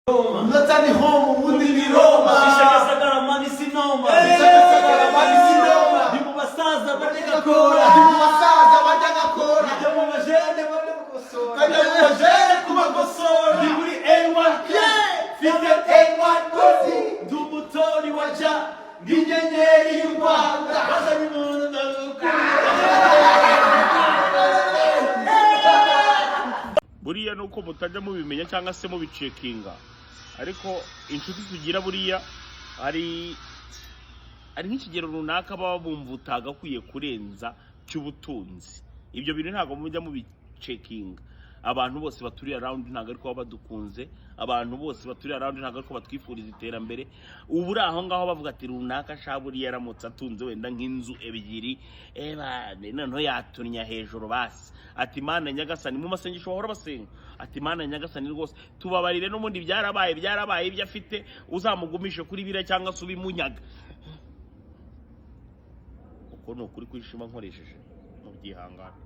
Umunota ni home, ubundi ni Roma. Ishakasagara man si noma. Ishakasagara man si noma. Ndi mu basaza barya gakora. Ndi mu basaza barya gakora. Njya mu bajene barya gukosora. Kajya mu bajene kubakosora. Ndi muri A1. Mfite A1 kozi. Ndi umutori wa ja. Ndi inyenyeri y'u Rwanda. Bazanye umuntu ndagukunda. Buriya nuko mutajya mubimenya cyangwa se mubicekinga, ariko inshuti tugira buriya hari nk'ikigero runaka baba bumva utagakwiye kurenza cy'ubutunzi. Ibyo bintu ntabwo mujya mubicekinga. Abantu bose baturiye around ntabwo ariko baba badukunze, abantu bose baturiye around ntabwo ariko batwifuriza iterambere. Ubu uri aho ngaho bavuga ati: "Runaka sha, buriya aramutse atunze wenda nk'inzu ebyiri, eba noneho yatunnya hejuru." Basi ati: "Mana Nyagasani," mu masengesho bahora basenga ati: "Mana Nyagasani, rwose tubabarire, n'ubundi byarabaye, byarabaye, ibyo afite uzamugumishe kuri biriya cyangwa se ubimunyaga." Uko ni ukuri kwishima nkoresheje mu byihangane.